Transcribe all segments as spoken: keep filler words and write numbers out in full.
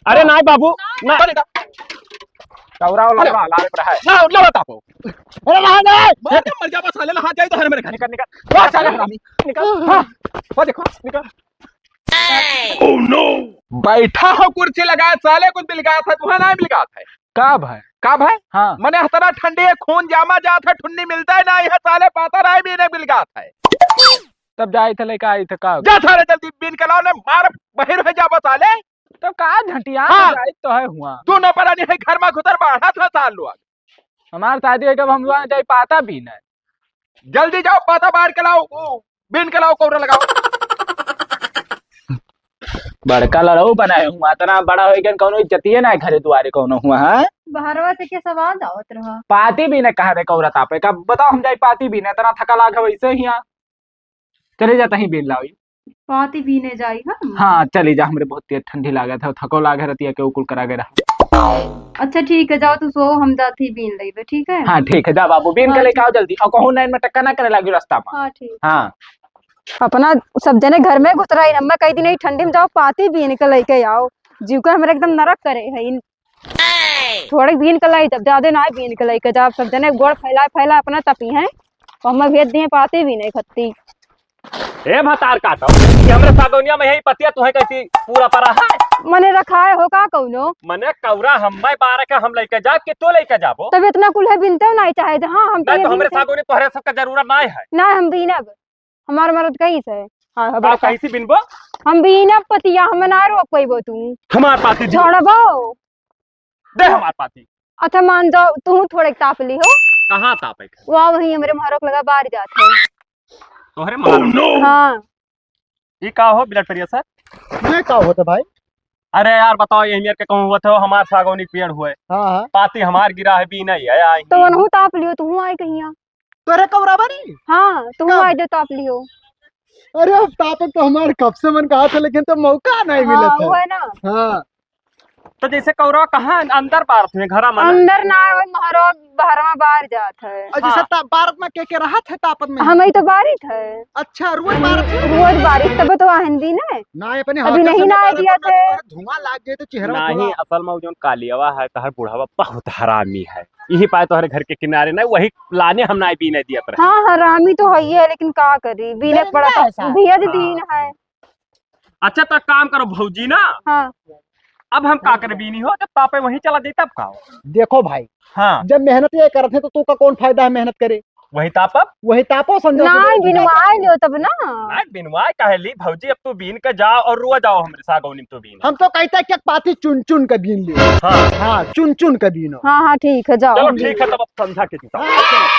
अरे नाहीं बाबू, ना। कौरा वाला अरे। ला, ला, ला, ला, ला, बताओ। अरे, ला, ला, ला। मर जा, मर जा, बस साले, ला, हाथ जाए तो हर मेरे घर। निकल, निकल। ला, साले हरामी। निकल। हाँ, वो देखो, निकल। Oh no! बैठा हो कुर्सी लगाए, साले कुछ बिलगात है, तुहा नाहीं बिलगात है। का भाई? का भाई? हाँ। मने हतरा ठंडी है, खून जामा जात है, ठुन्नी मिलता है, नाहीं है, साले पाता नाहीं भी नहीं बिलगात है। तब जाइत है, लेके आइत है, का? जा साले जल्दी बीन के लाओ, ने मार बहिर हो जाबो साले। तो का झटिया हाँ। जाइत तो है हुआ। दोनों परानी है घर मा घुतर बाढ़ा था साल लोग। हमार शादी होइके अब हम लोग जाई पाता बीने। जल्दी जाओ, पाता बाढ़ के लाओ, ओ, बीन के लाओ, कौरा लगाओ। बड़का लड़ऊ बनाए हुआ, इतना बड़ा होइके कौनो इज्जतिये ना है घरे दुआरे कौनो हुआ, हाँ? बहरवा से के सवाल आवत रहा? पाती बीने कहा रे कौरा तापे का, बताओ हम जाई पाती बीने, इतना थका लाग है वैसे ही यहाँ। चली जा तहीं बीन लाओ। पाती बीने जाई हम। हाँ, चली जा, हमरे बहुत तेज ठंडी लागत है, थको लागे रतिया के उकुल करा के रहा। अच्छा ठीक है, जाओ तू सो, हम जाती बीन लेबे, ठीक है? हाँ, ठीक है, जा बाबू, बीन के हाँ, लेके ठीक। आओ जल्दी, और कहूँ नैन में टक्का ना करे लागी रास्ता में। हाँ, ठीक। हाँ। अपना सब जने घर में घुतराई, हमें कई दिन ई ठंडी में जाओ, पाती बीन के लेके आओ, जीव का हमरे एकदम नरक करे है। इन थोड़े बीन के लाई, जब ज्यादा ना बीन के लेके जाओ, सब जने गोड़ फैलाए फैलाए अपना तपी हैं, तो हमें भेज दिए पाती बीने खत्ती। ए भतार काटो, कि हमरे सागौनिया में यही पतिया तुहे कैसी पूरा परा है? मने रखाए हो का कौनो? मने कौरा हम्मे बारह के हम लेके जाब कि तू लेके जाबो? तब इतना कुल है बिनते हो नाहीं चाहे जहाँ हम नहीं तो बीने हमरे बीने। सागौनी तोहरे सबके जरूरत नाहीं है। ना हम बीनब, हमार मरद कहीं से। हाँ, हाँ, का बड़का। कहीं से बिनबो? हम बीनब पतिया, हम ना रोक पैबो तू। हमार पाती जी। छोड़बो। दे हमार पाती। अच्छा मान जाओ, तू थोड़े ताप ली हो। कहाँ तापे के? वाह, वही हमरे महरोक लगा बाहर जात है। तोहरे महरोक? Oh no! हाँ। ई का हो blood pressure? ये का होता भाई? अरे यार बताओ, यही मेर के कहूँ हुआ थे, हमार सागौनी पेड़ हुए। हाँ, हाँ। पाती हमार गिरा है, बीने ही है, आई तो नहीं। उनहू ताप लियो, तू आई कहिया। तोरे कब रबरी? हाँ, तू कब? आई जो ताप लियो। अरे अब तापक तो हमार कब से मन कहा था, लेकिन तो मौका नहीं हाँ, मिला था। वो है ना। हाँ। तो जैसे कौरवा कहाँ अंदर बारत में घरा में ना? अंदर ना, वो महरो बहरवा बार जात है। और जैसे हाँ। ता-, बारत में के के रहत है तापत में? हम ही तो बारित है। अच्छा, रोज बारत है? रोज बारित, तब तो आहन दिन है। ना, अपने अभी हाथ से नहीं ना ना बारत दिया वरना थे। तो धुआं लाग जाए तो चेहरा नहीं, थोड़ा असल में वो जोन कालियावा है, तहर बुढ़ावा बहुत हरामी है। यही पाए तोहरे घर के किनारे ना, वही लाने हम ना बीने दिया पर। हाँ, हरामी तो है ही है, लेकिन का करी, बीने मेरे पड़ा ना था। ऐसा। भेज हाँ। दीन है। अच्छा, तो काम करो भौजी ना। हाँ। अब हम का करे बीनी हो, जब तापे वहीं चला जाई तब का हो? देखो भाई, हाँ। जब मेहनत ये करत है तो तू का कौन फायदा है मेहनत करे? वही तापब? वही तापो संजय से नाहीं, बोल दिया। बिनवाए लियो तब ना। नाहीं, बिनवाए काहे ली भौजी, अब तू बीन के जाओ और रुआ जाओ हमरे सागौनी में तू बीन। हम तो कहते हैं कि पाती चुन चुन के बीन लियो। हाँ। हाँ, चुन चुन के बीनो। हाँ, हाँ, ठीक है, जाओ। चलो ठीक है, तब अब संझा के जाओ। हाँ,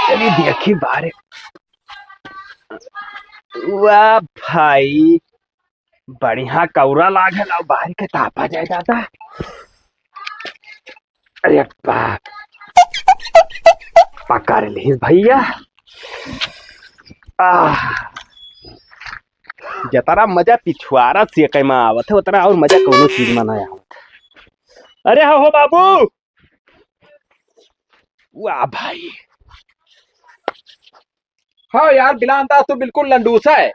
चलो। चलिए देखी बारे। वाह भाई, बढ़िया कौरा लागल, आओ बाहर के तापा जाए दादा। अरे बाप, पकड़ ली भैया। आह, जतरा मजा पिछुआरा सेकै में आवत है, उतना और मजा कौनो चीज में नहीं आवत। अरे हो, हो बाबू, वाह भाई। हाँ यार, बिलान दास तो बिल्कुल लंडूसा है।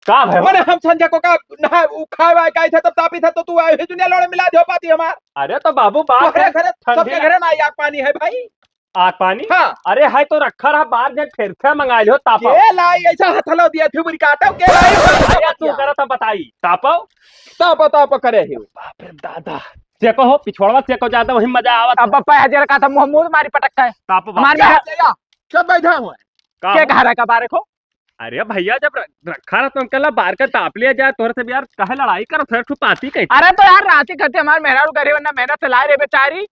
का भाई? मने हम संझा को का नहा, उ खाए वाए का इथे तब तापी था तो तू आए ही दुनिया लोड़े मिला दियो पाती हमार। अरे तो बाबू, बात तोहरे है, घरे, ठंडी सबके ला- घरे ना आग पानी है भाई। आग पानी? हाँ। अरे है तो रखा रहा, बाहर जाके फिर से मंगा लियो तापा। के लाई ऐसा हथलो दिया थी बुरी काटो, के लाई? अरे तू करा तब बताई, तापो? तापो, तापो करे ही। बाप रे दादा। चेको हो, पिछोड़वा चेको ज्यादा वही मजा आवत। अब पप्पा हजार का था, मुंह मुंह मारी पटक है। तापो हमार बाप। में हाथ ले जा। सब बैठा हुआ है। का के हो? कहा रहा का बारे को? अरे भैया, जब र-, रखा रहा तो अंकल, बाहर का ताप लिया जाए, तोहरे से भी यार काहे लड़ाई करत हो, तू पाती कही? अरे तो यार, राती करते हमार मेहरारू करे, वरना मेहनत से लाए रे बेचारी।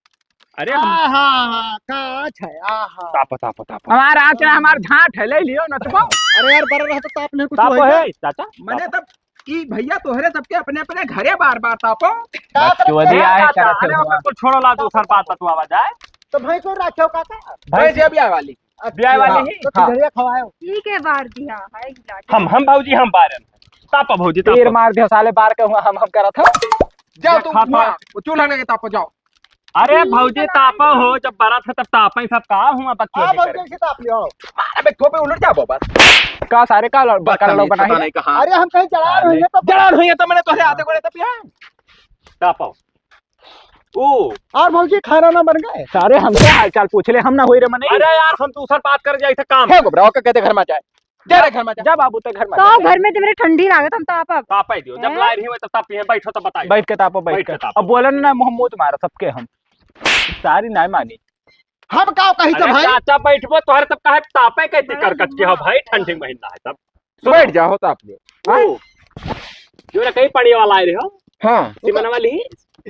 अरे हम आहा, का अच्छा है, आहा। तापो, तापो, तापो। हमार आँच है, हमार झाँट है, ले लियो ना तुमको। अरे यार, बड़ा रहा तो ताप ले कुछ तापो होएगा। है, चाचा, मने तापो। तब ई भैया तोहरे सबके अपने अपने घरे बार बार तापो। बकचोदी आए करत अरे हुआ। ओकर कुल छोड़ो, ला दूसर बात बतवावा जाए। तो भैंस और राखे हो काका? भैंस भैंस ये ब्याह वाली। अच्छा, ब्याह वाली ही? तो हाँ। खिचड़िया खवाओ। ठीक है, बार दिया है गिलास। हम, हम भौजी, हम बारन। तापो भौजी, तीर तापो। मार दियो साले, बार के हुआ हम, हम करत हो। जाओ तू खा, खा। वहाँ, वो चूल्हा लगे तापो, जाओ। अरे भौजी, तापा हो, जब बरत है तब तापा ही सब, का हुआ बकचोदी हाँ, भौजी, करे? ऐसे ताप लियो। अरे, बैठो पे उलट जाबो बस। का सारे का लड़-, बदतमीज, लड़ बना पता है? नहीं कहाँ। अरे, हम कहीं चला रहे हैं तो जलान हुई है तो मैंने तोहरे आते गोड़े तब यहाँ। तापा। ओ। और भौजी, खाना ना बन गए? सारे हमसे हाल चाल पूछ ले, हम ना होई रे मने। अरे यार, हम दूसर बात कर जाई थे काम। हे गोबरा, ओके कहते घर में जाए। जा रे घर में जा। जा बाबू, ते घर में तो जा। घर में जब मेरे ठंडी लागत, हम तापब। तापे दियो, जब हैं? लाए रही हो तब तापी है, बैठो तब बताई। बैठ के तापो, बैठ बैठ के। के तापो। अब बोलन ना, मुंह मुंह मारो सबके हम। सारी नाय मानी। हम का कही अरे तो भाई? चाचा बैठबो, तोहरे तब काहे तापे के दिक्कत करकट के हो भाई, ठंडी महीना है तब। सुनो। बैठ जाओ, ताप लो। ओ, जो रे कहीं पड़िया वाला आए रहे हो? हाँ। सिमन वाली?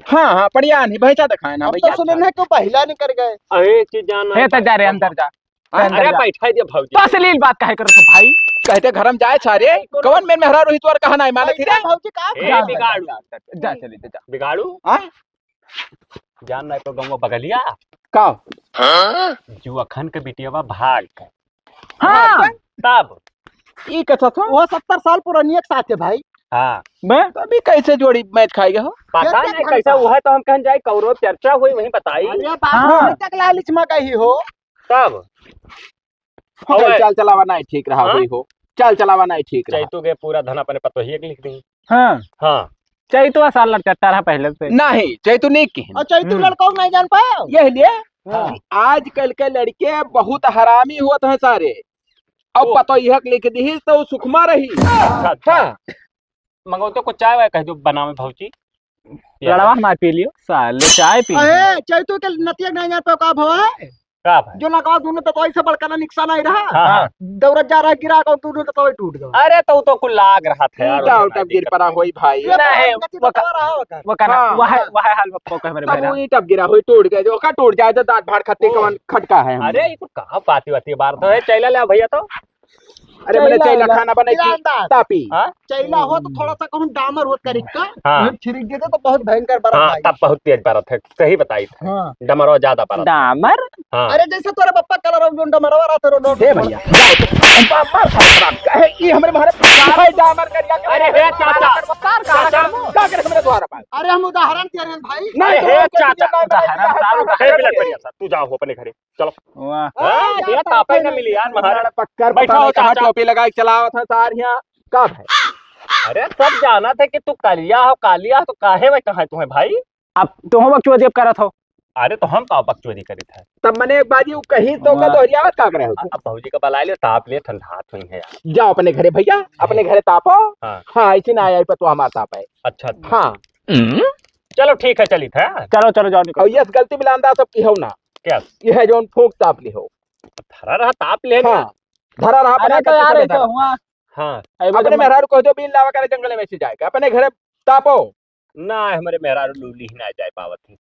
हाँ, हाँ, पड़िया नहीं, भैंसा दिखाए ना, अब भैया तो सुने अच्छा। ना कि पहला निकल गए। अरे, चीज जान हे, तो जा रे, अंदर जा। हाँ? अंदर अरे, जा। बैठा दिया भौजी। तो अश्लील बात काहे करत हो भाई? कहते घर में जाए सारे, कौन मेन मेहरारू ही तोर कहा नहीं मानत ही रे? भौजी का ए, जा, बिगाड़ू। जा, जा, जा, चले, जा, जा। बिगाड़ू? हाँ? जान नहीं तो गंगो बगलिया। का? जुअखन के बिटियावा भाग गए। हाँ। तब? ई कथा था? वो सत्तर साल पुरानी एक साथ है भाई। हाँ। बे? तभी कैसे जोड़ी मैच खाएगा हो? पता ये नहीं देख कैसा हम हुआ है, तो हम कहन जाए कौरो चर्चा हुई, वहीं बताई। अरे बाप हाँ। रे, तक लालिच में कही हो। तब? हो गए, अबे। चाल चलावा नहीं ठीक रहा हाँ? हुई हो। चाल चलावा नहीं ठीक रहा। चैतू के पूरा धन अपने पतोहिए के लिख दी। हाँ। हाँ। चैतुआ साल लड़का रहा पहले से। नहीं, चैतू नहीं की। और चैतू हम्म। लड़का नहीं जान पाओ? यह लिए हाँ। कि आजकल के लड़के बहुत हरामी होत हैं सारे। अब ओ। पतोहिया के लिख दी तो सुखमा रही। अच्छा, अच्छा। हाँ। मंगौते को चाय वाय कह दो बनावे भौजी। लड़वा हमार पी लियो, साले चाय पी लियो। अरे, चैतू के नतिया नहीं जान पाओ का भवा है? का भाई? जो ना कहा दोनों तो ऐसे बड़का ना निकसा नहीं रहा। हाँ, हाँ। दौड़त जा रहा, गिरा को दोनों तो टूट गया। अरे, तो, तो कुल लाग रहा था यार, ईंटा उठा उठा गिर पड़ा होई भाई। ये नहीं, तो गति वो का, बता रहा होगा। वो का ना, हाँ, वह, हाँ। वह हाल बप्पो का हमारे तब भाई वो रहा। ईंटा गिरा होई, टूट गया, जो का टूट जाए, जो दांत भाड़ खाते ओ। कवन खटका है हम। अरे, ये कुल कहाँ बाती बाती बार तो है, चैला ले भैया तो। अरे, मैंने चैला चैला ला। खाना बनाई थी, ईरानदार। तापी। हाँ? चैला हो तो थोड़ा सा कहूँ डामर होत करी का? हाँ। हम छिड़क देते तो बहुत भयंकर बरत हाँ, आई। तब बहुत तेज बरत है, सही बताई था। हाँ। डमरवा ज्यादा बरत। डामर? हाँ। अरे, जैसे तोरे पप्पा कलर हो, जो डमरवा रहता रो, हे भैया, जाओ तो। बाप, बाप, बाप, बाप, कहे, ई हमरे मारे भाई डामर करिया के अरे, हे चाचा, चाचा, चाचा। का करे हमरे द्वारा पर? अरे, हम उदाहरण दे रहे हैं भाई। नहीं, अरे, तो हे हम चाचा, उदाहरण साहब, उदाहरण हे बिलट दे। बढ़िया साहब, तू जाओ अपने घरे। चलो। वाह। हाँ, हाँ, ये तापे ना मिली यार, महाराज। पक्कर बैठा पता हो, नहीं कहाँ चाचा। टोपी लगाए चलावत है सार यहाँ। का भाई? अरे, सब जानत है कि तू कालिया हो, कालिया हो, तो काहे में कहाँ तुम्हें भाई? अब तुहो बकचोदी अब करत हो। अरे, तो हम का बकचोदी करित है? तब मने एक बाजी उ कहीं तो का वाह। दोहरियावत का करे हो तू? अब भौजी का बुला ले, ताप ले, ठंडा हुई है यार। जाओ अपने घरे भैया, अपने घरे तापो। हाँ। हाँ, ऐसे ना आया पर तो हमार ताप है। अच्छा, अच्छा। हाँ। चलो ठीक है, चलित है। चलो, चलो, जाओ, निकलो। और यस गलती मिलान दा सब की हो ना। क्या? ये है जौन फूंक ताप ली हो। धरा रहा ताप ले हाँ। धरा रहा अरे बना तो के यार, चले ऐसा धरा। हुआ। हाँ। अरे वो अपने जब मेहरारू को जो बीन लावा करे जंगल में से जाए के। अपने घरे तापो। ना, हमरे मेहरारू लूली ही ना जाए पावत ही।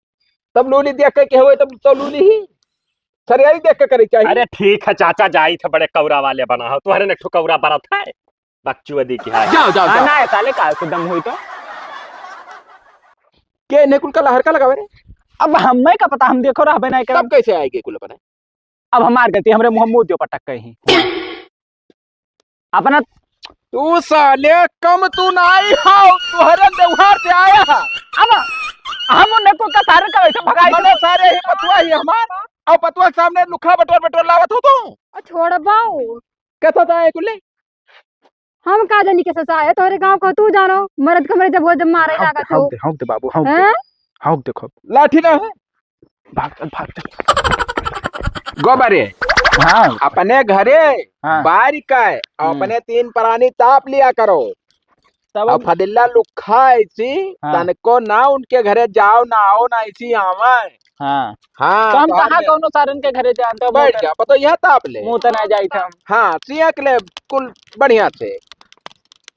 तब लूली देख के, के हुए तब तो लूली ही। सरियारी देख के करे चाहिए। अरे ठीक है चाचा, जाई थे बड़े कौरा वाले बना हो। तुम्हारे ने ठो कौरा बरत है। बकचुअदी की है। जाओ, जाओ, हाँ, जाओ। ना, साले काल से दम हुई तो। के इन्हें कुल का लहर का लगावे रे? अब हमें का पता, हम देखो रहबे नहीं करब। तब कैसे आएगी कुल अपने? अब हमार गलती, हमरे मुंह मुंह दियो पटक कहीं। अपना तू साले कम तू नाई हो, तुहरे देवहार से आया है। अब हम उन्हें को का सारे का वैसे भगाई मने दो। सारे ही पतुआ ही हमार, और पतुआ के सामने लुखा बटोर बटोर लावत हो तू। ओ छोड़ बाऊ। कैसा था ये कुल्ले? हम का जानी कैसा सा है, तोरे गांव को तू जानो, मर्द कमरे जब हो जब मारे हौक लागत दे, हो। हौक दे, हौक दे बाबू, हौक दे। हैं? हौक देखो। लाठी ना है? भाग चल, भाग चल। गोबरे, हाँ। अपने घरे हाँ। बारी का है, हम्म। अपने तीन प्राणी ताप लिया करो। तब अब अब फदिल्ला लुक्खा ऐसी, हाँ। तनको ना उनके घरे जाओ, ना आओ, ना ऐसी आवे। हाँ। हाँ, तो हम तो कहाँ हम कौनो सारन के घरे जान, तो बैठ मुंह जा, पता यह ताप ले। मुंह तो ना जाई था। हाँ, सियक ले कुल बढ़िया से।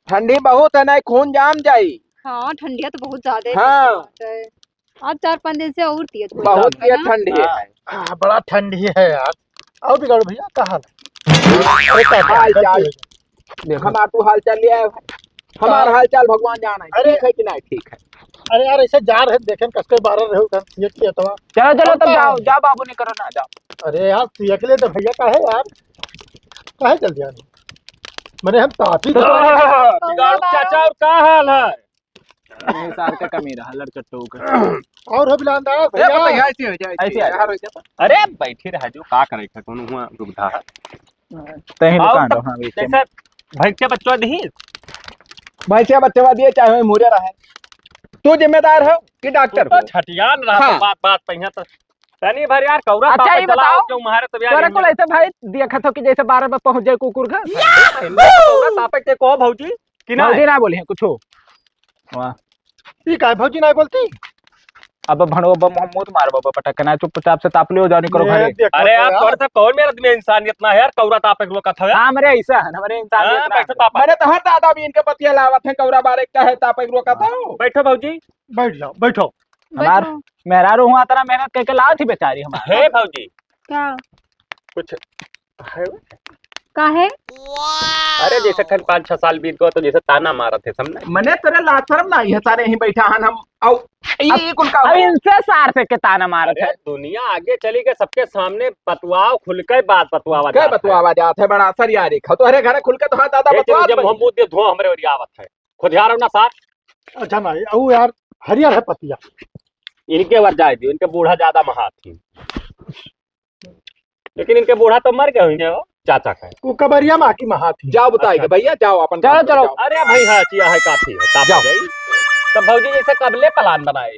ठंडी बहुत है, ना खून जाम जाई। हाँ, ठंडिया तो बहुत ज्यादा है। हाँ। आज चार पाँच दिन से और तेज हो बहुत रहा है तेज ना? ठंडी है। हाँ, बड़ा ठंडी है यार। आओ बिगाड़ू भैया, का हाल है? अरे, का हाल चाल? देखो। हमार तू हाल चाल लिया है। हमार हाँ। हाल चाल भगवान जाना है। अरे। ठीक है कि नहीं ठीक है? अरे यार, ऐसे जा रहे देखें, कस्ते बारह रहे हो, ये किया तो। चलो, चलो, तब जाओ, जाओ बाबू, नहीं करो ना, जाओ। अरे यार, तू अकेले तो भैया का है यार? काहे जल्दी आ रहे? मैंने हम साथ ही तो बिगाड़ू चाचा, और का हाल है? ये सार का कमी रहा, लड़चट्टू का। और हो बिलान दास, ए, भैया। बताइए, ऐसे हो जाए, ऐसे ऐसे आ यार, जाओ। हो जाए। अरे, बैठे रह जो, का करे थे, कोनो हुआ दुविधा है? तहीं आओ दुकान तब, रहो, हाँ, बेचे जैसे में। भैंसे बच्चों दी। भैंसे बच्चों दिए, चाहे मुरे रहे। तू जिम्मेदार हो कि तू डॉक्टर तो हो? छठियान रहा हाँ। तो बात, बात पहिया तो। तनी भर यार, कौरा अच्छा, तापे ये चला बताओ, आओ, क्यों मारे तब यार तोरा ये को ऐसे भाई देखत हो कि जैसे बारह बजे पहुंच जाए कुकुर घर? कौरा तापे के कहो भौजी, कि ना? भौजी ना बोली है कुछ। वाह। ई काहे भौजी नाहीं बोलती? अब भणो, अब मुँह मत मार बाबा, पटक के ना, चुपचाप से ताप लियो, जानी करो ये घरे। देखो अरे तो यार, यार। तोरे से कौन मेरा आदमी इंसानियत ना है यार, कौरा तापे के लोग कथा है। हाँ, हमरे ऐसा है, हमरे इंसानियत हाँ, ना कैसे है। तापे? मैंने तो हर दादा भी इनके पतिया लावत है, कौरा बारे का है, तापे के लोग कथा हो। बैठो भौजी। बैठ जाओ, बैठो। हमार बैठो। मेहरारू हुआ तरह मेहनत करके लावत ही बेचारी हमार। हे भौजी। का? कुछ है? काहे? अरे, जैसे खन पाँच छह साल बीत गए, तो जैसे ताना मारत है, समझे? मने तेरे लाज शर्म ना आई है, सारे यहीं बैठा हन हम। आओ, ये, अब, ये कौन का अब हुआ? इनसे सार से के ताना मारत अरे, है। दुनिया आगे चली गई, सबके सामने बतवाओ, खुल के बात बतवावा क्या जात है। बतवावा जात है? बड़ा सर यार, एक तोहरे घर खुल के तो हाँ, दादा, ए, बतवा चलो, जब दे। हम मुंह दे धो, हमरे ओरिया आवत है। खुदियार हो ना सार। अच्छा ना, वो यार, हरियर है पतिया। इनके वर जाए दियो, इनके बूढ़ा ज्यादा महात ही। लेकिन इनके बूढ़ा तो मर गए हुए हो, चाचा का। वो कबरिया माँ की महात ही। जाओ बताइए अच्छा। भैया, जाओ अपन चलो, काम पे चलो। जाओ। अरे भाई, हाँ, चिया है, काफी है, काफी जाओ। है। तब भौजी जैसे कबले प्लान बनाए।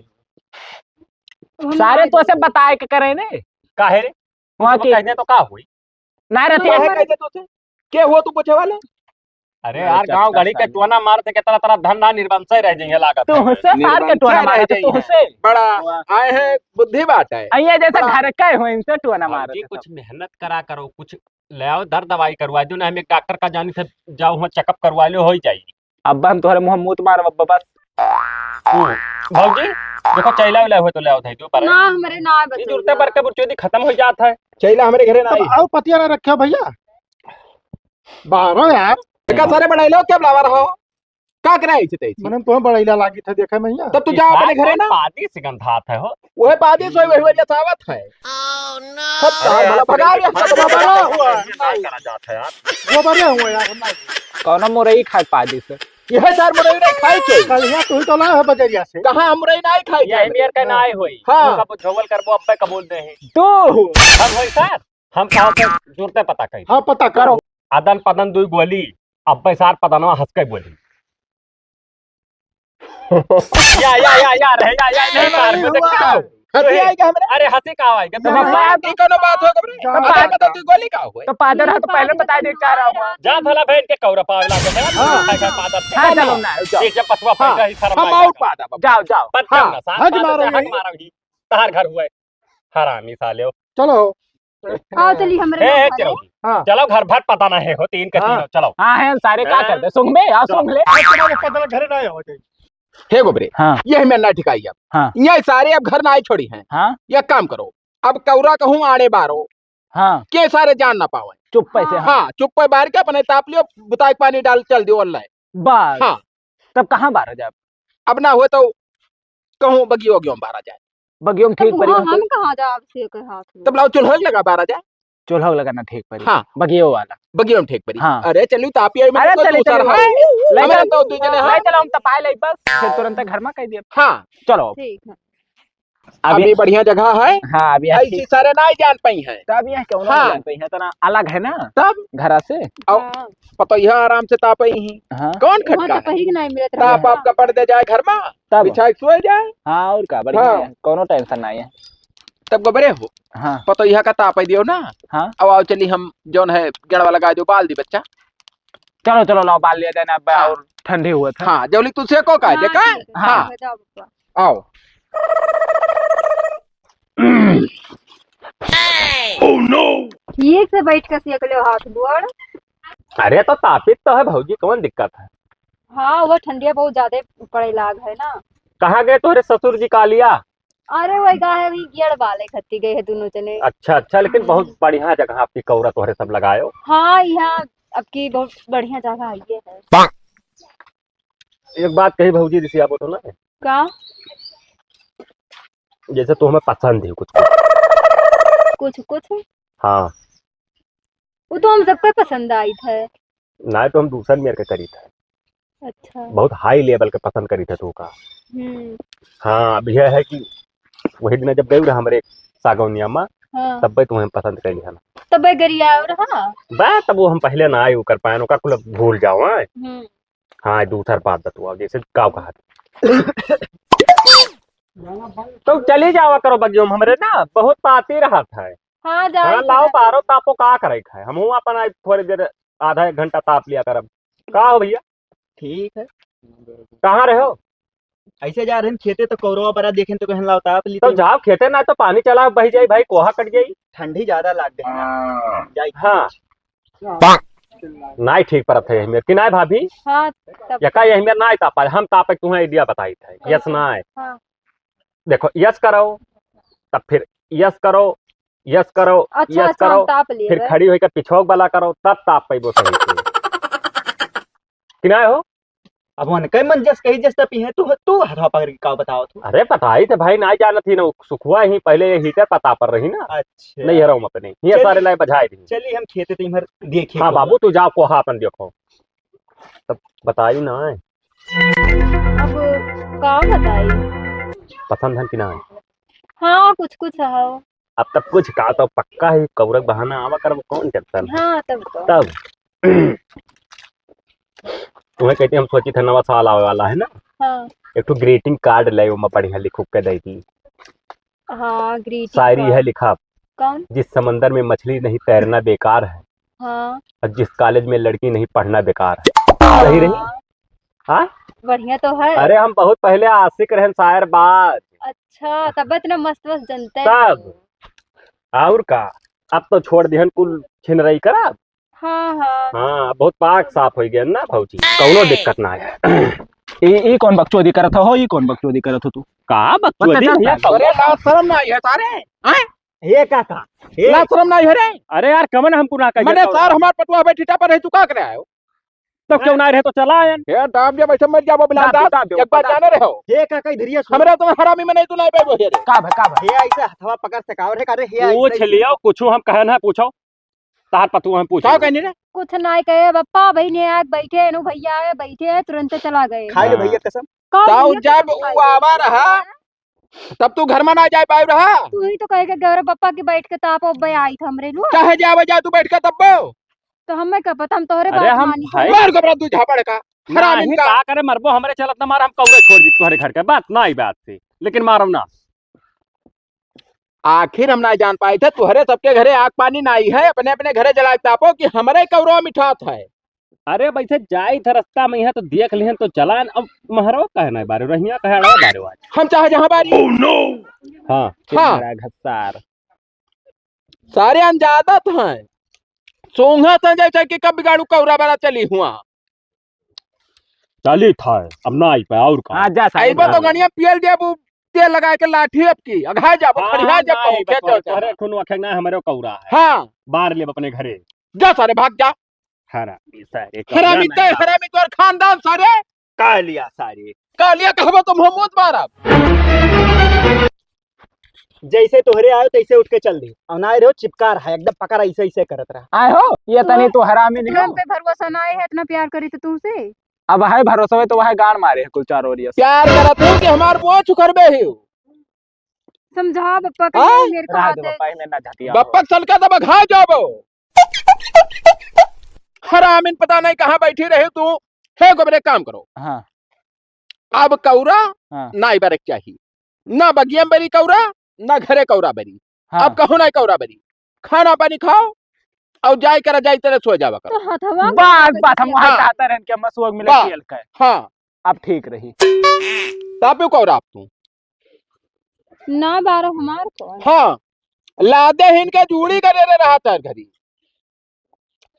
हम सारे ना तो ऐसे जाते। बताए के करे ने। काहे रे? वहाँ कुछ की कहने तो का हुई? ना रहती काहे है। कहते तो थे? के हुआ तू पूछे वाला? अरे अच्छा, यार, अच्छा, गाँव अच्छा, गड़ी के अच्छा। टोना मारते के तरह तरह धंधा निर्वंशय रह जाइए लागत है। तुहसे सार के निर्वंशय टोना रह मारते, जाइए। तुहसे। बड़ा वाह। आए हैं, बुद्धि बात है। अइया जैसे बड़ा घर के हो, इनसे टोना भौजी, मारते कुछ सब। मेहनत करा करो, कुछ ले आओ, दर दवाई करवा दो ना, हम एक डॉक्टर का जानी से जाओ, वहाँ चेकअप करवा लो, हो ही जाएगी। अब हम तोहरे मुँह मूत मारब, अब बस। हम्म। भौजी, देखो, चैला उला हुए तो ले आओ, धई दो, पर ना, हमरे ना बस ये जुरते भैया। पर के बुच्चोदी खत्म हो जात है। चैला हमरे घरे ना तब आई। आओ, पतिया ना रखे हो भैया। बारह यार। एका सारे बनाई लो, क्या बुलावा रहो? का करे ऐसे तैसे? मने तुम्हें बड़ा इला लागी था, देखे में यहाँ। तब तू ये जाओ अपने साग घरे कौन ना। पादी से गंधात है हो? वह पादी सोई वही वजह से आवत है। Oh, no। सब अरे तार यार, भला भगा तेरे दिया, सब भगा हुआ है। ये ना करा जात है यार। वो बढ़िया हुआ यार, नहीं। कौनो मुरई खाए पादी से? यह सार मुरई नहीं खाई के। कल यहाँ तू ही तो लाया है बजरिया से। कहाँ हम मुरई नहीं खाई के? ये मेर के ना आए होई। हाँ। उनका झोवल करबो, अब्बे कबूल नहीं। तू। हम होई सार। हम कहा के जुरते पता करी। हाँ, पता करो। अदन पदन दुई गोली, अब्बे सार पदनवा हंस के बोली। या, या, या, या, रहे, या, या, नहीं मार, नहीं मैं हुआ। देखता हूँ। हंसी अरे, आएगा हमरे। अरे, हंसी का आएगा? तो ना, बस ना, आप ये कोनो बात हो गबरे? जाओ। अदन पदन दुई गोली का हुए? तो पादर है तो पहले बता दे क्या रहा हुआ। जा भला बहन के कौरा पावे लागे है। हाँ। खाए खाए पादर। हाँ, चलो ना, जाओ। ये जब पछुआ हाँ, पैदा ही शर्म हम आएगा। और पादा बाबा। जाओ, जाओ। पर हाँ, ना, साथ हज पादर मारो है, हज नहीं। मारो ही। तहार घर हुए। हरामी साले हो। चलो। आओ चली हमरे ए, ए, लोग चलो। घरे। हाँ। चलो घर भर पता ना है हो, तीन के हाँ। तीनों, चलो। हाँ, है, सारे का हाँ। कर दे? सुन बे, आओ चलो। सुन ले। आज तुम्हारे पता ना घरे ना हो जाए। हे गोबरे, हाँ। यही में ना ठिकाई अब। हाँ। ये सारे अब घर ना आए छोड़ी हैं। हाँ। ये काम करो, अब कौरा कहूँ आड़े बारो। हाँ। के सारे जान ना पावे। चुप्पे से, हाँ। हाँ, चुप्पे बार के अपने ताप लियो, बुताई के पानी डाल चल दियो, अल्लाह। बस। हाँ। तब कहाँ बारा जाब? अब ना हुए तो कहूँ बगियो, बगियो में बारा जाए। बगियो में तब ठीक परी वहाँ हम। हम कहाँ जाब से के हाथ में? तब लाओ चूल्हा लगा बारा जाए। चूल्हा लगा ना ठीक परी। हाँ। बगियो वाला। बगियो में ठीक परी। हाँ। अरे चलू तापी आई, अरे मतलब चली, दूसरा चली, है। ले हमारे चलो। तो दू जने ले हैं। चलो, हम तपाए ले बस, फिर तुरंत घर में कह दिए। हाँ। चलो। ठीक है। अभी अभी बढ़िया जगह है। हाँ, अभी ऐसी अच्छी। सारे ना जान पाई हैं। तब यह क्यों ना हाँ। जान पाई हैं, इतना अलग है ना तब? घरा से। और हाँ। पतोहिया आराम से तापई ही। हाँ। कौन वहाँ खटका तो है? कहीं नहीं मिलत रहा। ताप आपका पड़ दे जाए घर में, तब? बिछाए सोए जाए। हाँ, और का, बढ़िया हाँ। है, कोनो tension नहीं है। तब गोबरे हो। हाँ। पतोहिया का तापई दियो ना। हाँ। अब आओ चली हम जौन है गेड़वा लगा दो, बाल दी बच्चा। चलो, चलो, लाओ, बाल लिया जाए ना, अब हाँ। और ठंडी हुआ था। हाँ, जौली तुझसे को का, हाँ, देखा? ठीक है, हाँ। ठीक है, जाओ, बप्पा। आओ। Oh no! ठीक से बैठ के सेक लो हाथ गोड़। अरे, तो तापित तो है भौजी, कौन दिक्कत है? हाँ, वो ठंडिया बहुत ज्यादा पड़े लाग है ना। कहाँ गए तोहरे ससुर जी कालिया? अरे, वही गा है, वही गेड़ बाले खत्ती गए है दोनों जने। अच्छा, अच्छा, लेकिन हम्म। बहुत बढ़िया जगह आपकी कौरा तोहरे सब लगायो। हाँ, यहाँ आपकी बहुत बढ़िया जगह है, ये है। एक बात कही भौजी, रिसिया बोलो ना। का? जैसे तू हमें पसंद है कुछ कुछ। कुछ कुछ? हाँ। वो तो हम सबको पसंद आई था। ना तो हम दूसर मेर के करी था। अच्छा। बहुत high level के पसंद करी था तू का। हम्म। हाँ, अब यह है कि वही दिन जब गई रहा हमरे सागौनिया मा, हाँ। तब्बे तुम्हें पसंद कइली हन। तब्बे गरिया और, हाँ। बा, तब वो हम पहले ना आए, ओकर पायन, ओकर कुल भूल जाओ, हाँ। हम्म। हाँ, दूसर बात बतुआ, जैसे गाँव कहा। तो चली जावा करो बगियो में हमरे ना, बहुत पाती रहत है। हाँ, जाए हाँ, के लाओ, रहत। बारो तापो का करे खाए, हमहू अपन आज थोड़ी देर, आधा एक घंटा ताप लिया करब। का हो भैया? ठीक है। कहाँ रहे हो? ऐसे जा रहे हैं खेते, तो कौरवा बड़ा देखें तो कहन लाओ ताप ली तो तो। जाओ खेते, ना तो पानी चला बह जाई भाई, कोहा कट जाई। ठंडी ज्यादा लाग गई ना। जाई। हाँ। नाई ठीक परत है मेरे कि नाई भाभी? हाँ, तब यका यही मेरे नाई तापा, हम तापे तुम्हें idea बताई थे। यस कैसे? नाई। हाँ। देखो, यस करो, तब फिर यस करो, यस करो, अच्छा, यस अच्छा, हम करो, ताप लिए फिर बे। खड़ी होइके पिछोक वाला करो, तब ताप पैबो सही से। कि नाई हो? अब उनके मन जस कही जस तपी है, तू, तू हथवा पकड़ के का बताओ तू? अरे बताई थे भाई, नाई जानत ही ना, सुखुआ ही पहले ये heater पता पर रही ना। अच्छा। नहीं हराऊं अपने, ये चलिए। सारे लाए बजाए दी। चलिए हम खेते तो इमर देखिए हाँ कोहा। बाबू, तू जाओ कोहा अपन देखो। तब बताई ना। अब का बताई? पसंद है कि ना? हाँ, कुछ कुछ है। अब तब कुछ का तो पक्का है, कौरक बहाना आवा कर, वो कौन tension है? हाँ, तब तो। तब तुम्हें कहते हम सोची थे नवा साल आवे वाला है ना, हाँ। एक ठो greeting card ले, ओमा बढ़िया लिखुक के दे दी। हाँ, greeting शायरी card। है लिखा, कौन? जिस समंदर में मछली नहीं तैरना बेकार है, हाँ। और जिस college में लड़की नहीं पढ़ना बेकार है। सही रही? हाँ। हाँ? बढ़िया तो है। अरे हम बहुत पहले आशिक रहन शायर बाज। अच्छा, तब इतना मस्त मस्त जनते तब। हैं। और का? अब तो छोड़ दिहन कुल छिनरई करब। हाँ, हाँ। हाँ, बहुत पाक साफ हो गया ना भौजी, कौनो दिक्कत ना है। ई, ई कौन बकचोदी करत हो? ई कौन बकचोदी करत हो तू? का बकचोदी? बकचोदी भैया, सारे लाज शरम ना है सारे, हैं? हे काका, हे। लाज शरम ना है रे? अरे यार, कमन हमको ना कहिए मने तो। सार हमार पटुआ बैठी टा पर है, तू का करे आयो? तो क्यों ना रहे तो चला आयन। हे दाब जे बैठे मर जाबो बिलान दाब, दाब, दाब दे, एक बार दाब जाने दे। रहो। हे काका, इधर ये सुन। हमरे तो हरामी में नहीं तू नहीं बैठो हे रे। का भा, का भा? हे ऐसे हथवा पकड़ से कावर है का रे, हे पूछ ऐसे लियो, कुछ हम कहन है, पूछो। तार पतुआ हम पूछ का लियो। कहने रे? कुछ नाई कहे बप्पा, बहिने आके बैठे हैं, नु भैया आए, बैठे हैं, तुरंते चला गए। खाई ले हाँ। भैया कसम। का ताऊ भैया जब कसम खाई उ ले? आवा रहा, तब तू घर में ना जाए पाए रहा। तू ही तो कहे के गौरव बप्पा के बैठ के ताप अब आई था हमरे लुआ। चाहे जावे जा तू बैठ के तब। तो हमें का पता, हम तोहरे अरे बात हम मानी भाई थे। मार घबरा तू झापड़ का। हरामी नहीं का। का करे मरबो, हमरे चलत ना मार, हम कौरे छोड़ दी तोहरे घर के बात ना आई बात थी, लेकिन मारो ना। आखिर हम ना जान पाए थे, तुहरे सबके घरे आग पानी नाई है, अपने अपने घरे जला के तापो कि हमरे कौरवा मिठात है। अरे, वैसे जाई थे रास्ता में यहाँ तो देख लिहन तो चलान। अब महरवा कहे ना बारे, रहिया कहे अड़वा बारे आज। हम चाहे जहाँ बारी। Oh, no! हाँ, हाँ। बड़ा घसार। सारे अनजादत हैं, सोंघत हैं जैसे कि कब बिगाड़ू कौरा बड़ा चली हुआ। चली था, अब ना आई पे और का। हाँ, जा सारे अइबो तो घर। गनिया पियल देबू, तेल लगा के लाठी अब की, अघा जाबो, हाँ, खड़िया ना जाबो, आई खेत बकवास, जाओ। तोहरे खून वखे ना, हमरे कौरा है। हाँ। बार लेब अपने घरे। जा सारे, भाग जा। हरामी सारे, हरामी कौरा ते, ना। हरामी तोर खानदान सारे। का लिया सारे? का लिया कहबो तो मुँह मूत मारब। जैसे तोहरे आयो तैसे उठ के चल दी। और ना रहो चिपकार है, एकदम पकड़ ऐसे ऐसे करत रहा। आए हो, ये तनी तो तू हरामी नहीं हो। तुरंत पे भरोसा ना आए है, इतना प्यार करी तो तुमसे। अब है भरोसा में तो वह गान मारे है कुल चार ओरिया से। प्यार करत हो कि हमार वो चुकरबे ही हो? समझा बप्पा के हाँ? मेरे को रहा दे आते। बप्पा, इन्हें ना झटिया बप्पा हो। चल के तब घा जाबो। हरामिन पता नहीं कहाँ बैठी रहे तू। हे गोबरे काम करो। हाँ। अब कौरा हाँ। नाई बरक चाहिए। ना बगिया में बरी कौरा, ना घरे कौरा बरी। हाँ। अब कहूँ ना कौरा बरी। खाना पानी खाओ और जाए करा, जाए तेरे सो जावा करो। तो हथवा में बात, बात हम वहाँ हाँ। चाहता रहन के मसुआ मिले बा-, पियल के। हाँ। अब ठीक रही। तापे कौरा आप तू। ना बारो हमार कौन? हाँ। लादे हिन के जूड़ी करे रे रहा तार घरी।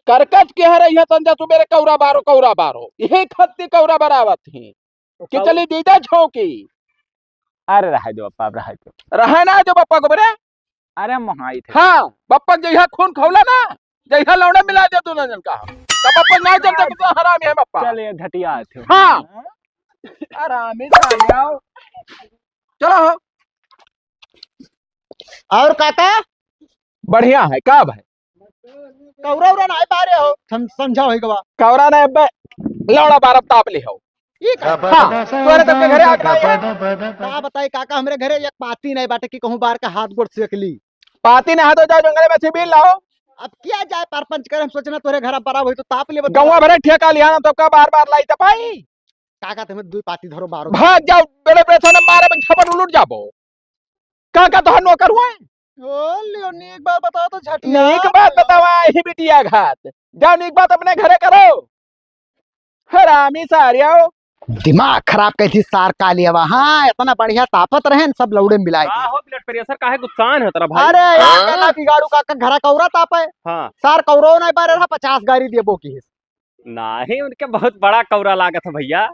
करकट के हर यहाँ तंजा सुबेरे कौरा बारो, कौरा बारो। यही खत्ती कौरा बरावत ही। तो कि कौ- चली दीदा छौकी। अरे रहे दो बप्पा, अब रहे दो। रहे ना जो बप्पा को बरे। अरे मोहाई थे। हाँ, बप्पा जइहा खून खौला ना, जइहा लौड़ा मिला दे दोनों जन का। तब बप्पा ना जब तक तो हरामी है बप्पा। चलिए घटिया थे। हाँ। हरामी साले आओ। चलो हो। और काका? बढ़िया है, का भाई? कौरा उरा ना पारे हो, सम-, समझाओ है गवा। कौरा ना अबे लौड़ा बारब ताप ले हो। ठीक है। हाँ, तोरे तब के घरे आग ना आए। का बताई काका, हमरे घरे एक पाती नहीं बाटे कि कहूँ बार का हाथ गोड़ सेक ली। पाती ना हाथ हो जाओ, जंगल में से बीन लाओ। अब क्या जाए परपंच करे, हम सोचना तोरे घर बड़ा होई तो ताप लेबे। गौवा भरे ठेका लिया ना, तो का बार बार लाई तपाई। काका तुम्हें दुई पाती धरो बारो। भाग जाओ, बेड़े बेड़े से मारे में झपट उलट जाबो। का का तोहर नौकर हुआ? ओ लियो, नीक बात बताओ तो झटिया। नीक बात बतावा, ही बिटिया घात। जाओ नीक बात अपने घरे करो। हरामी सारियाओ। दिमाग खराब कइ थी सार कालियावा। हाँ, इतना बढ़िया तापत रहेन, सब लौड़े मिलाए का दिए। हो blood pressure काहे गुस्सान है तेरा भाई? अरे यार, हाँ? कहना बिगाड़ू का, का घरा कौरा तापे। हाँ। सार कौरो नहीं बारे रहा, पचास गारी देबो की। नाही, उनके बहुत बड़ा कौरा लागत है भैया।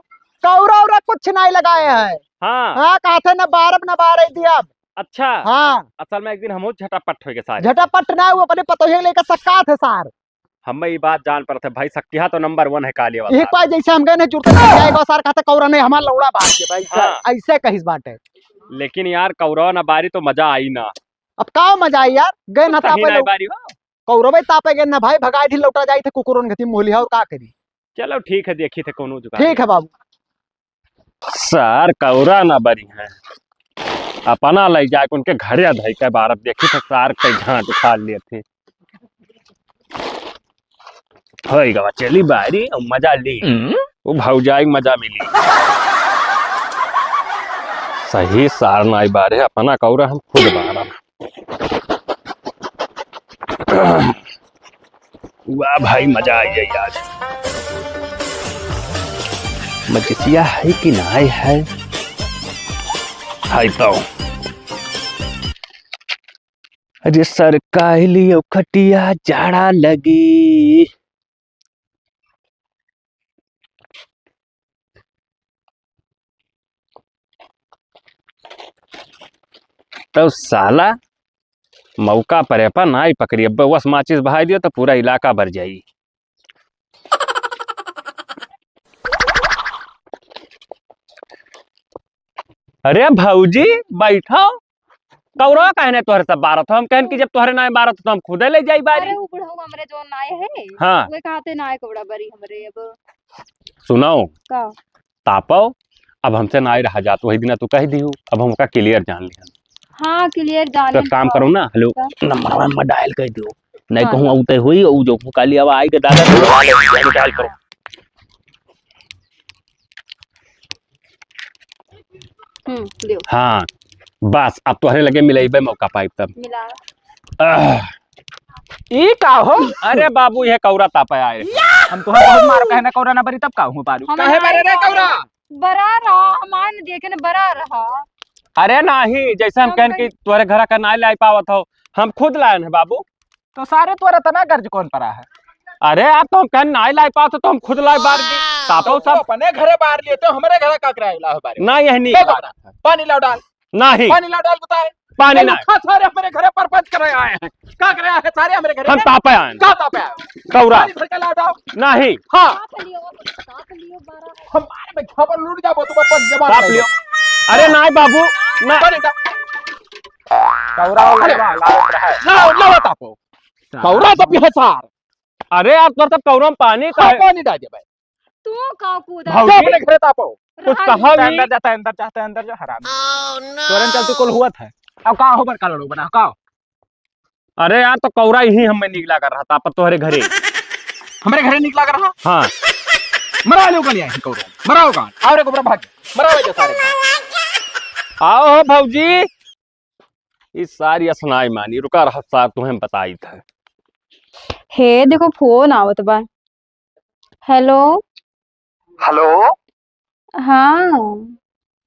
कौरा उरा कुछ नहीं लगाए हैं। हाँ। हाँ, कहते न बारब न बारे दिया। अच्छा। हाँ। असल में एक दिन हमहू झटापट होइगे सारे। झटापट ना, वो अपने पतोहिया लेकर सक्कात है सार। हमें ई बात जान पड़त है भाई, सक्किहा तो number one है कालियावा एक सार। बार जैसे हम गए ना जुड़ते जाएगा सार, कहते कौरा नहीं, हमारा लौड़ा बाहर के भाई सर, हाँ। ऐसे कहिस बाटे। लेकिन यार कौरा ना बारी तो मजा आई ना। अब का मजा आई यार, गए ना सही तापे ना लोग। बारी हो। कौरवे तापे गए ना भाई, भगाई थी लौटा जाई थे कुकुरन गति मोहलिया, और का करी? चलो ठीक है, देखी थे कोनो जुगाड़। ठीक है बाबू। सार कौरा ना बरी है, अपना लई जाए उनके घरे धई के बारत, देखी थे सार कई घाट उखाड़ लिए थे। होई गवा, चली बारी और मजा ली। हम्म। वो भौजाई मजा मिली। सही सार नाई बारे, अपना कौरा हम खुद बारा। वाह भाई, मजा आ गया आज। मजिसिया है कि नाई है? है तो। अरे सरकाई लियो खटिया, जाड़ा लगी। तो साला मौका पर अपन आई पकड़ी, अब बस माचिस बहाई दियो तो पूरा इलाका भर जाई। अरे भौजी, बैठो। कौरवा कहने तोहरे सब बारत हो? हम कहन कि जब तोहरे नाय बारत हो, तो हम खुदे ले जाई बारी। अरे, वो बुढ़ऊ हमरे जो नाय है, हाँ। वे कहते नाय कौड़ा बारी हमरे अब। सुनो। का? तापो, अब हमसे नाय रहा जात, वही दिन तू कह दियो, अब हम ओका clear जान लिहन। हाँ, clear जाने तो एक काम करो ना, hello, का? Number one में dial कर दियो, नहीं हाँ। कहूँ औते हुई, ऊ जो काली अब आई के दादा, dial करो। हम्म, दियो। हाँ, बस अब तोहरे लगे मिलइबे मौका पाइब तब। मिला। आह। ई का हो? अरे बाबू, ये कौरा तापे आए। हम तोहर बहुत मार कहने कौरा ना बरी, तब का हुआ बारू? हम काहे ना मारे रे कौरा? कौरा? बरा रहा, हम आए न देखे न बरा रहा। अरे नाही, जैसे हम हम कहन कि कहीं तोहरे घरा का नाई लाई पावत हो, हम खुद लायन है बाबू। तो सारे तोर इतना गर्ज कौन परा है? अरे यार, तो हम कहन नाई लाई पावत हो, तो हम खुद लाई बार दी। तापो तू सब अपने घरे बार लिए, तो हमरे घरे का कराए ला हो बारे? ना, यह नहीं। क्या बात है? पानी लाओ डाल। नहीं। पानी लाओ डाल, बताए। पानी नहीं। खा सारे हमरे घरे परपंच करे आए हैं। का करे आए हैं सारे हमरे घरे? हम तापे आए हैं। का तापे आए? कौरा। पानी भर के लाओ डाल। नहीं। हाँ। ताप लियो, ताप लियो बारा। हम मारे में खबर लूट जाबो, तू बस जवान ताप नहीं। लियो। अरे नाई बाबू, ना। पानी डाल। कौरा अरे। वाला लाओ, लाओ, लाओ तापो। सारा कौरा तो पिए सार। अरे यार, तोर तब कौरा में पानी का हाँ, है? पानी डाल दे भाई। तू का कूदा? भौजी। जा अपने घरे तापो। कुछ रहा कहा नहीं। नहीं। अंदर जाता है, अंदर जाता है, अंदर जा, हरामी। Oh, no। तोरन चलती कुल हुआ था। अब का हो बड़का लड़ो बना, का हो? अरे यार, तो कौरा यही हमें निकला कर रहा था, पर तोहरे घरे। हमरे घरे निकला कर रहा? हाँ। मरा लो का लिया है कौरा। मराओ का। आओ रे कौरा भाग। मराओ रे सारे। आओ हो भौजी। ई सारी असनाई मानी, रुका रहा सार, तुहें बताई था। हे, देखो, फोन आवत बा। हेलो। हेलो। हाँ।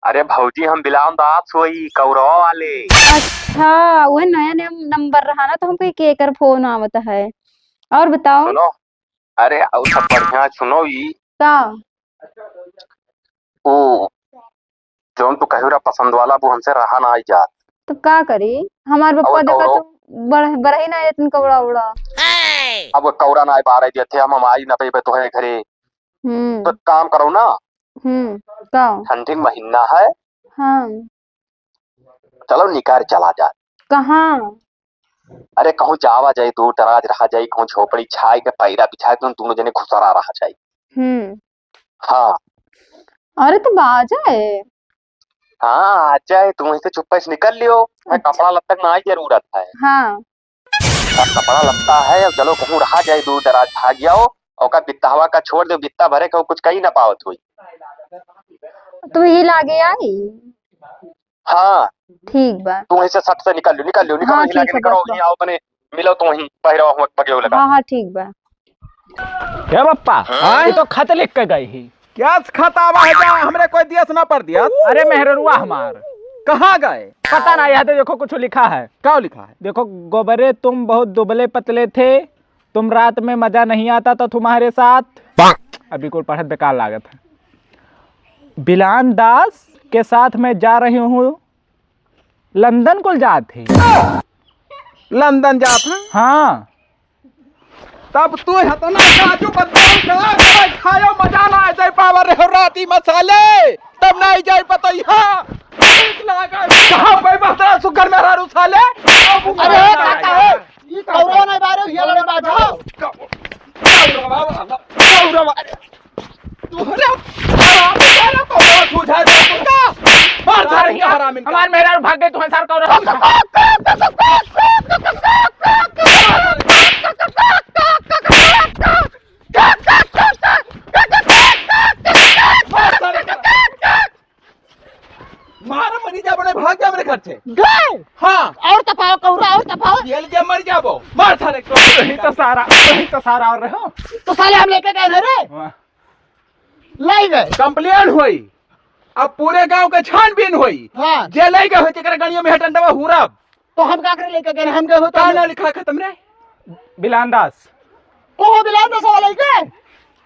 अरे भौजी, हम बिलाम दास होई, कौरवा वाले। अच्छा, वह नया नया नंबर रहा ना, तो हमको एक एकर फोन आवत है। और बताओ। सुनो, अरे, और सब बढ़िया, सुनो ई। का? ओ, जौन तू कहे रहा पसंद वाला, वो हमसे रहा ना आई जात। तो का करी? हमार पप्पा अब देखा कौरव तो बड़-, बड़ही ना आयतन कौड़ा उड़ा। अब कौरा ना आए बारे देते, हम, हम आई ना पेबे तोहरे घरे। हम्म। तो काम करो ना। हम्म, का? ठंडी महीना है। हाँ। चलो निकार चला जा। कहाँ? अरे कहूँ जावा जाई, दूर दराज रहा जाई, कहूँ झोपड़ी छाई के पैरा बिछाई के दोनों जने घुसरा रहा जाई। हम्म। हाँ। अरे तो बाजा है। हाँ, आ जाए, तू वहीं से चुप्पे से निकल लियो। मैं अच्छा। कपड़ा लत्ता के ना जरूरत है। हाँ। अब कपड़ा लत्ता है, अब चलो कहूँ रहा जाए, दूर दराज भाग जाओ, और का बित्तहवा का छोड़ दो, बित्ता भरे का कुछ कही ना पावत हुई। तू ही लागे आई। हाँ। ठीक बा। तू वहीं से सट से निकल लियो, निकल लियो, निकल, हाँ, वहीं ठीक लागे है, निकलो, बस, वहीं बस। आओ, अपने मिलो तो वहीं पहिरवा हुआ पगे लगा। हाँ, हाँ, ठीक बा। क्या बप्पा? हाँ? ये तो खत लिख के गई ही। क्या खत आवा है जा, हमरे कोई दियस ना पर दिया। अरे मेहररुआ हमार। कहाँ गए? पता ना, यहाँ तो देखो कुछ लिखा है। क्या लिखा है? देखो, "गोबरे तुम बहुत दुबले पतले थे, तुम रात में मजा नहीं आता था तुम्हारे साथ।" अभी कुल पढ़त बेकार लागत है। "बिलान दास के साथ मैं जा रही हूँ, लंदन कुल जात ही।" लंदन जात है? हाँ। तब तू हतना काजू बदाम का, का खायो, मजा ना आ जाए पावर रे हो राती मसाले, तब ना आ जाए पतैया। ठीक लागे। कहाँ पे बहता सुगर मेहरारू साले? अरे काका, ई कौरवा नहीं बारे, ये लड़े बाजो। कौरवा, कौरवा। तोहरे हरामी सारा कौनो सूझा दे तुमका। मार सारे के हरामी का। हमार मेहरारू भाग गए, तुम्हें सार कौनो सूझा। मार मरी जा, बड़े भाग जा मेरे घर से। गए? हाँ। और तपाओ कौरा, और तपाओ। जेल के मर जाबो। मार सारे को। वही तो सारा, वही तो सारा और रहो। तो साले हम लेके गए थे रे। वाह। लाई गए। Complain होई, अब पूरे गांव के छानबीन होई। हाँ। जे लाई गए होई, तेकरे गणिया में हेटन दवा हुरब। तो हम का करे लेके गए, हम गए हो तो का हम ना लिखा खत्म रे? बिलान दास। को हो बिलान दास वाला के?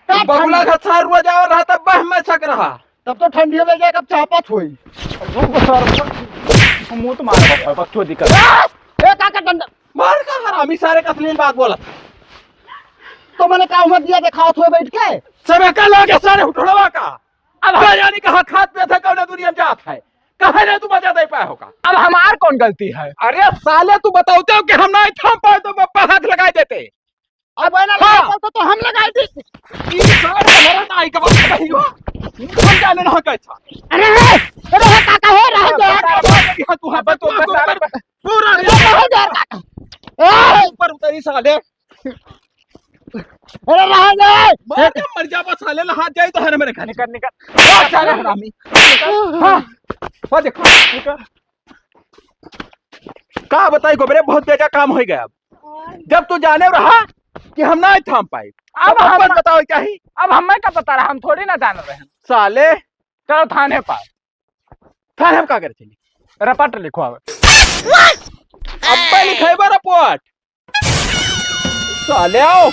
का बगुला ठंड- का सार रुआ जाओ रहा, तब बह में छक रहा। तब तो ठंडिया में जाके अब चापत होई। मुंह तो मार बच्चों दिक्कत। ए, का का डंडा? मार का हरामी सारे का अश्लील बात बोला। तो मैंने का उम्र दिया, देखावत हुए बैठ के? सबे का लागे सारे हुठड़वा का। अब हम यानी कहाँ खात पे था, कौन दुनिया में जात है? कहे रे तू मजा दे पाए होगा। अब हमार कौन गलती है? अरे साले तू बताओ तो कि हम ना थाम पाए तो बप्पा हाथ लगा देते। अब है ना हाँ। लगा तो, तो हम लगाई दी। ई सारे हमारा ना आई का बात नहीं हो। हम जाने ना कैसा। अरे, अरे काका हो रहा है। हाँ, तू है बस, बस, बस, बस। पूरा अरे, रहा है काका। ए! ऊपर उतरी साले। अरे रहा दे। मर जा, मर जा, बस साले, ला हाथ जाए तो हर मेरे खाने। निकल, निकल। ओ, साले हरामी। हाँ, वो देखो, निकल। का बताई गोबरे, बहुत बेजा काम हो गया। अब जब तू जाने रहा कि हम ना थाम पाए, अब तब हम अपन बताओ क्या ही? अब हमें का पता रहा, हम थोड़ी ना जान रहे हैं। साले। चलो थाने पर। थाने हम का करे चली? रपट लिखवावे। अब्बे लिखेबा रपट। साले आओ।